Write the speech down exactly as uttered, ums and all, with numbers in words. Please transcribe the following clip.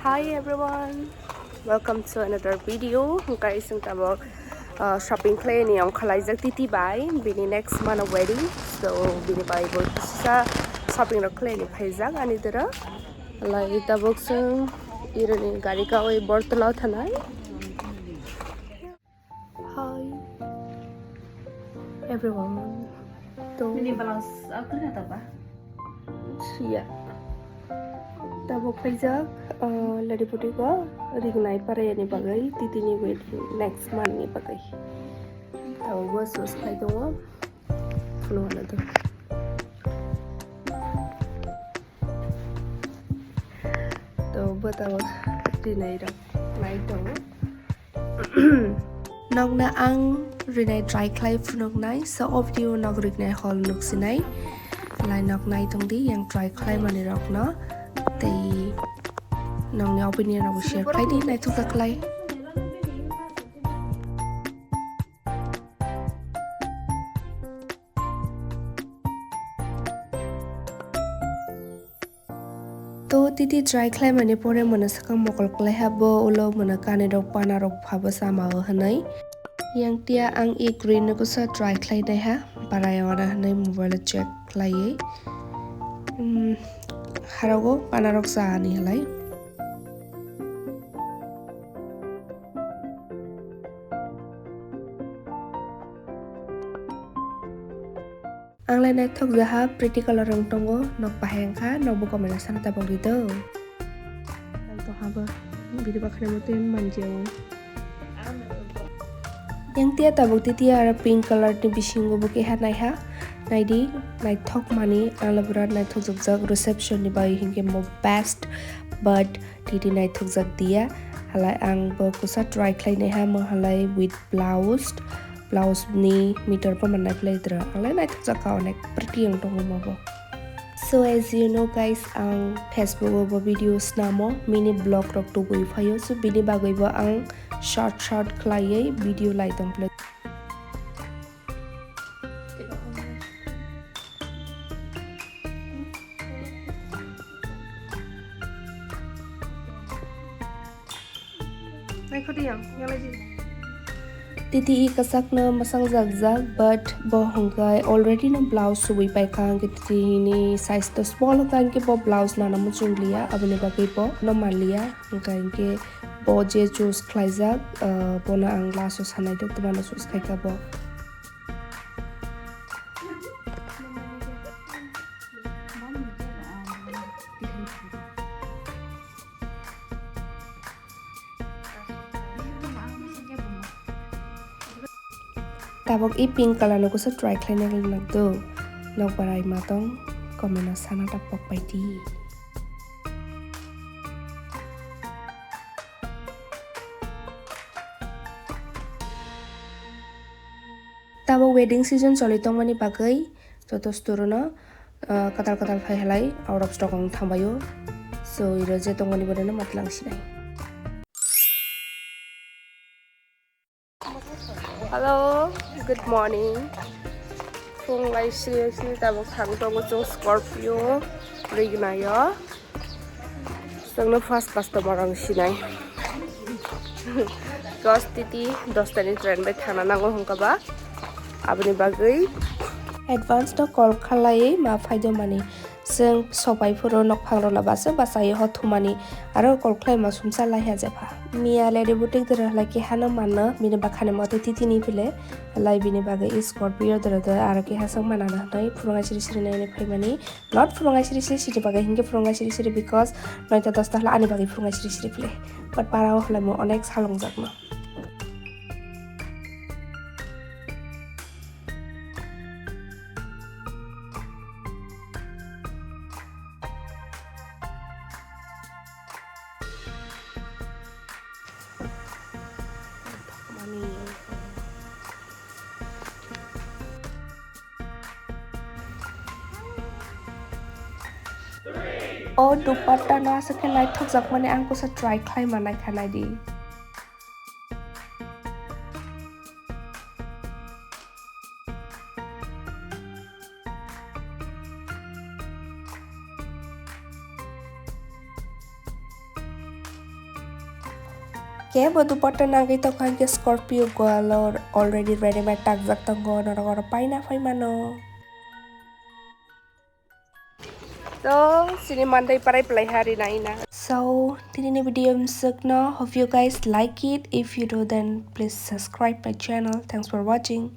Hi everyone, welcome to another video. Guys, ang tabok, uh, shopping khlai ni ong khalai jak titi bai. Bini next month wedding, so bini bai bo kisa shopping rok khlai ni phai jak ani dara. Lai tabok sung ironi gari kawi bortala thanai. Hi everyone. To nini blouse, ah, kena tapa? Siya. Tabok paijak, ah, lari putiko rignai parayani bagai, titini wedding next month ni bagai. Tabok bo sus khai tongo. Phunukna do. To bo tabok rinai rok nai tongo. Nokna ang rinai try khlai phunuknai, so o video nok rinai hol nuksinai. Lai nok nai tongdi yang try khlai mani rokno. Tei nokni opinion rok share khlai di, naithok khlai. To titi try khlai mani pore mano sakang mokol klai ha bo ulo mano kanwi rok pana rok phabo sama o hwnwi. Yang tia ang i green no kusa try khlai nai ha, barai wana hwnwi mobile o check khlaiwi. Hmm, harogo pana rok sa ani halai. Ang lai naithok jaha, pretty color rang tongo, nok bahai wngkha, nokbo comment o sana tabok di do. Ang to habo, bini bakhani mote manjao. Yang tia tabok titi aro pink color ni bisingo bo keha naiha, naidi, naithok mani, ang lai birat naithok jak jak, reception ni bai hinkhe mo best, but titi naithok jak diya, halai ang bo kusa try khlai naiha, mo halai with blouse, blouse ni meter bo mannai phlai dra. Ang lai naithok jak kha onek pretty wng tongo mo bo. So as you know guys, ang Facebook o bo video snamo, mini vlog rok tubui phaio, so bini bagwi bo ang short short khlaiwi video lai tong phlai. Naikho di ang, yang lai di. Titi i kwchakno mwsang jak jak, but bo hwnkhe already no blouse subui paikha, hwnkhe titi ni size to small wngkha, hwnkhe bo blouse nana muchung liya, aboni bagwi bo no manliya, hwnkhe, hwnkhe bo je choose khlaijak, ah, bono ang last o sanai do, twmano choose khaikha bo. Tabok i pink color no kusa try khlaina nang do. Nok barai ma tong, comment o sana ta pok pai di. Tabok wedding season choli tongmani bagwi joto store no, ah, kwtal kwtal phai halai out of stock wng thangbaio. So, iro je tongmani bono matwlang sinai. Hello, good morning. Phung lai sri sri tabok thang tongo chwng Scorpio rignaio. Chwngno first customer ang sinai. Because titi dosta ni train bai thangna nango hwnkha ba. Aboni bagwi advance no call khalaiwi ma phaido mani. Chwng sopai phuru nokphang rokno basa basa ye ho thumani aro call khlai ma sumsa lai ha jepha. Miya lady boutique dwra halai keha no manno bini bakhani mote titi ni phile lai bini bagwi Scorpio dwra dwra aro keha chwng manana hwnwi phurunga siri siri nai phaimani. Not phurunga siri siri siri bagwi hinkhe phurunga siri siri because noita dosta hwla ani bagwi phurunga siri siri phile. But para o hwlai mo onek salongjak no. O dupatta no aswk khe naithokjakmani ang kusa try khlai manai kha naidi. Kebo dupatta nangwi tongkha, hwnkhe Scorpio Gwalor already readymade takjak tongo, norok oro paina phai mano. To, sini mandai parai palai hari na ina. So, tini ni video misuk no. Hope you guys like it. If you do, then please subscribe my channel. Thanks for watching.